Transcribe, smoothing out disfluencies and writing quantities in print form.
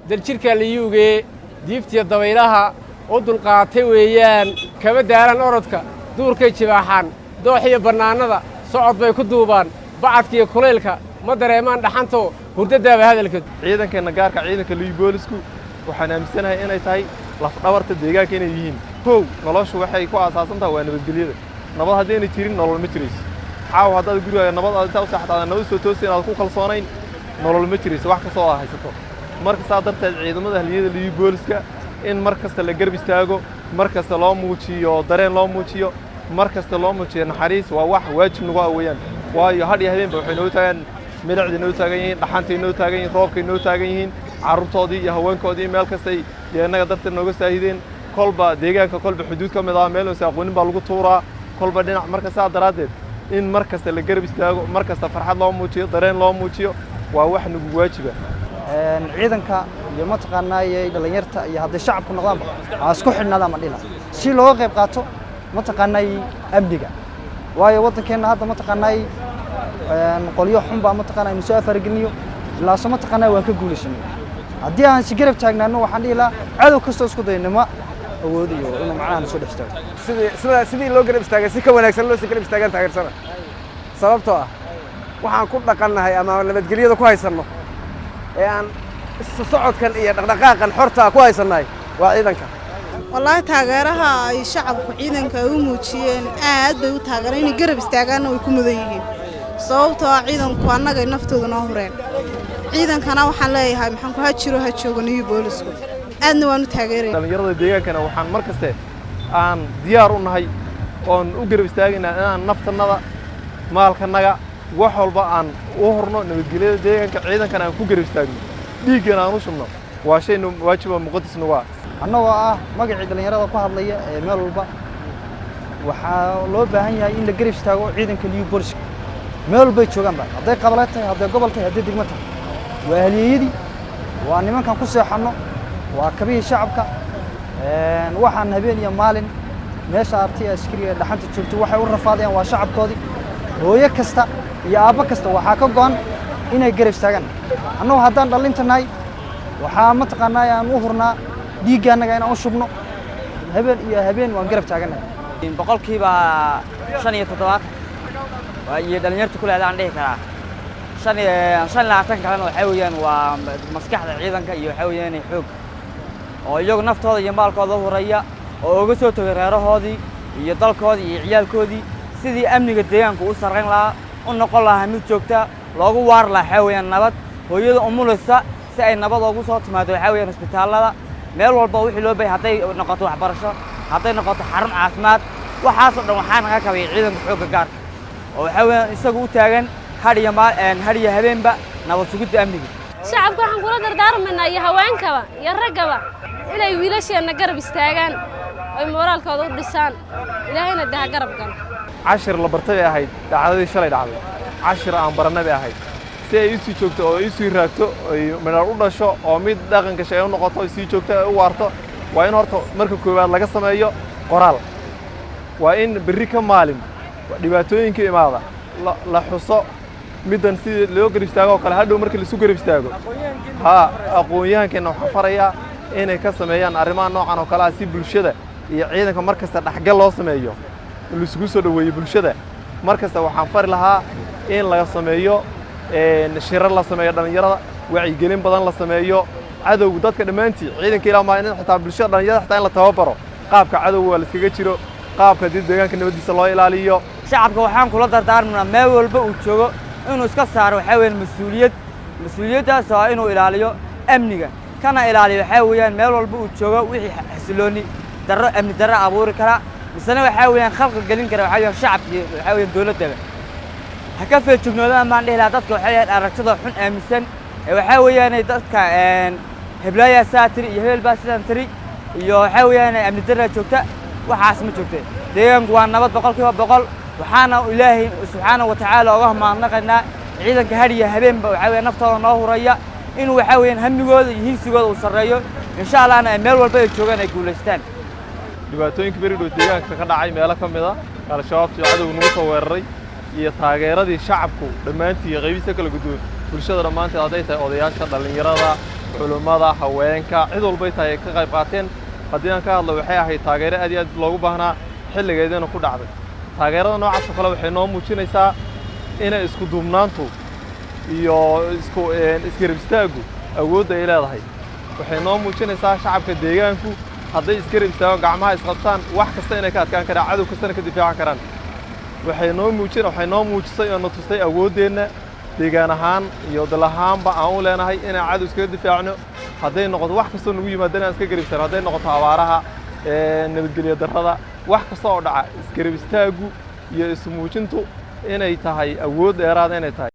Daljirka Liyuugee diiftiya dabaylaha u dulqaatay weeyaan. Kama daalaan orodka, duurkay jibaaxaan, dooxiyo bannaanada socod bay ku duubaan. Bacadkiiyo kulaylka ma dareemaan, dhaxanto hurdadaaba hadalkeed. Ciidankeenna gaarka, ciidanka Liyu Boolisku, waxaan aaminsanahay inay tahay lafdhabarta deegaanka inay yihiin. Kow, noloshu waxay ku aasaasan tahay waa nabadgelyada. Nabad haddayna jirin, nolol ma jirayso. Caawa haddaad gurigaaga nabad aad intaa u seexato aadan nabad soo toosin, aad ku kalsoonayn, nolol ma jirayso, wax kastoo aad haysato. Marka saa darteed, ciidamada haliyada Liyu Booliska in mar kasta la garab istaago, mar kasta loo muujiyo dareen, loo muujiyo mar kasta loo muujiyo naxariis, waa wax waajib nagu ah weeyaan. Waayo, hadh iyo habeenba waxay noo taagaan, midhacday noo taagan yihiin, dhaxantay noo taagan yihiin, roobkay noo taagan yihiin, carruurtoodii iyo haweenkoodii meel kastay iyo innaga darteed nooga saahideen. Kolba deegaanka, kolba xuduud ka mid ah, meel uusan aqoonin baa lagu tuuraa kolba dhinac. Marka saa daraaddeed, in mar kasta la garab istaago, mar kasta farxad loo muujiyo, dareen loo muujiyo, waa wax nagu waajiba. Ciidanka iyo mataqaanaaye dhallinyarta iyo hadday shacabku noqdaanba, ha isku xidhnaadaan ma dhila si looga qayb qaato mataqaanaay amniga. Waayo, waddankeenna hadda mataqaanaay qolyo xun baa mataqaanaa aynu soo afargeliniyo ilaaso mataqaanaa waan ka guulaysanay. Haddii aan si garab taagnaano, waxaan dhihi lahaa cadow kastoo isku dayo nima awoodayo inuu macnaha na soo dhex istaago. Sidii loo garab istaagay si ka wanaagsan loo sii garab istaagaan taageersana, sababtoo ah waxaan ku dhaqannahay ama nabadgelyada ku haysanno ee aan socodkan iyo dhaqdhaqaaqan xorta ku haysannahay waa ciidanka. Wallaahi, taageeraha ay shacabku ciidanka ay u muujiyeen aad bay u taageereen. Inay garab istaagaanna way ku mudan yihiin, sababtoo ah ciidanku annagay naftooda noo hureen. Ciidankana waxaan leeyahay, maxaan ku ha jiro, ha joogo New Boolisku, aadna waan u taageeraya. Dhallinyarada deegaankana waxaan mar kaste aan diyaar u nahay oon u garab istaagaynaa inaan naftannada, maalkanaga, wax walba aan u hurno nabadgelyada deegaanka, ciidankana aan ku garab istaagno, dhiiggana aan u shubno. Waa shay waajiba muqadas nagu ah. Annagoo ah magacii dhallinyarada ku hadlaya ee meel walba, waxaa loo baahan yahay in la garab istaago ciidanka Liyu Booliska meel walbay joogaanba, hadday qabale tahay, hadday gobol tahay, hadday degmo tahay. Waa halyeeyadii, waa nimankan ku seexanno, waa kabihii shacabka. Waxaan habeen iyo maalin meesha artay askariga dhaxanta joogto waxay u rafaadayaan waa shacabkoodii. Hooyo kasta iyo aabbo kasta waxaa ka go'an inay garab istaagaan. Annagu haddaan dhallinta nahay, waxaa mataqaanaa aan u hurnaa dhiigga annaga inaan u shubno. Habeen iyo habeen waan garab taagannahay. 75% waa iyo dhalinyarta ku leeda aan dhihi karaa. 25 kalena waxaa weeyaan waa maskaxda ciidanka iyo waxaa weeyaan xoog oo iyagu naftooda iyo maalkooda u huraya oo uga soo tegay reerahoodii iyo dalkoodii iyo ciyaalkoodii sidii amniga deegaanku u sarrayn lahaa, u noqon lahaa mid joogta, loogu waari lahaa waxaa weeyaan nabad. Hooyada umulisa si ay nabad ugu soo timaado waxaa weeyaan isbitaallada, meel walba wixii loo bahay, hadday noqoto waxbarasho, hadday noqoto xarun caafimaad, waxaasoo dhan waxaa naga kabay ciidanka xoogga gaarka oo waxaa weeyaan isagu u taagan had iyo maal, had iyo habeenba nabad sugidda amniga. Shacabka waxaan kula dardaarmaynaa iyo haweenkaba iyo raggaba inay wiilasheenna garab istaagaan oy mooraalkooda u dhisaan. Ilaahayna dee ha garab galo. Cashir la bartay bay ahayd dhacdadii shalay dhacday, cashir aan barannay bay ahayd. Si ay usii joogto oo ay usii raagto, ay midhar u dhasho oo mid dhaqan gashay ay u noqoto, ay sii joogto, ay u waarto, waa in horta marka koowaad laga sameeyo qoraal. Waa in berri ka maalin dhibaatooyinka imaada la xuso middan sidii loo garab istaago oo kale. Hadhow marka laisu garab istaago, haa, aqoon-yahankeenna waxaan farayaa inay ka sameeyaan arrimaha noocan oo kale ah, si bulshada iyo ciidanka mar kasta dhexgal loo sameeyo, laisugu soo dhoweeyo bulshada. Mar kasta waxaan fari lahaa in laga sameeyo shirar, la sameeyo dhallinyarada wacyigelin badan la sameeyo, cadowga dadka dhammaantii ciidanka ilaa maa in xitaa bulshada dhallinyarada xitaa in la tababaro qaabka cadowga waa laiskaga jiro, qaabka haddii deegaanka nabaddiisa loo ilaaliyo. Shacabka waxaan kula dardaarmanaa meel walba uu joogo inuu iska saaro waxaa weeyaan mas-uuliyad, mas-uuliyaddaas oo ah inuu ilaaliyo amniga, kana ilaaliyo waxaa weeyaan meel walba uu joogo wixii xasilooni darro, amni darro abuuri kara misena waxaa weeyaan khalqi gelin kara waxaa weeyaan shacabkii, waxaa weeyaan dowladdaba ha ka feejignoodaan baan dhihi lahaa. Dadka waxay leeyahay aragtida xun aaminsan ee waxaa weeyaan dadka heblaayaa saa tiri iyo hebel baa sidaan tiri iyo waxaa weeyaan amni darraa joogta, waxaas ma joogta. Deegaanku waa nabad 100%. Waxaana Ilaahay subxaana wa tacaala uga mahadnaqaynaa ciidanka had iyo habeenba waxaa weeyaan naftooda noo huraya, inuu waxaa weeyaan hamigooda iyo higsigooda uu sarreeyo, insha Allahna ay meel walba ay joogaan ay guulaystaan. Dhibaatooyinka beri dhow deegaanka ka dhacay meelo ka mid a, Al-Shabaabtii cadowga nagu soo weeraray, iyo taageeradii shacabku dhammaantii qaybihiisa kala gudboon, bulshada dhammaanteed, hadday tahay odayaasha, dhallinyarada, Culummada, haweenka, cid walbay tahay ay ka qayb qaateen. Haddii aan ka hadlo, waxay ahayd taageero aad iyo aad loogu baahnaa, xilligeedina ku dhacday. Taageerada noocaas oo kale waxay noo muujinaysaa inay isku duubnaantu iyo isku isgarab istaaggu awoodda ay leedahay. Waxay noo muujinaysaa shacabka deegaanku hadday isgarab istaagaan, gacmaha isqabtaan, wax kasta inay ka adkaan karaan, cadow kastana ka difaacan karaan. Waxay noo muujisay oo na tustay awooddeenna deegaan ahaan iyo dal ahaanba aan u leenahay inaan cadow iskaga difaacno. Hadday noqoto wax kastoo nagu yimaado inaan iska garab istaagno, hadday noqoto abaaraha, nabadgelyo darrada, wax kasta oo dhaca, isgarab istaaggu iyo ismuujintu inay tahay awood dheeraada inay tahay.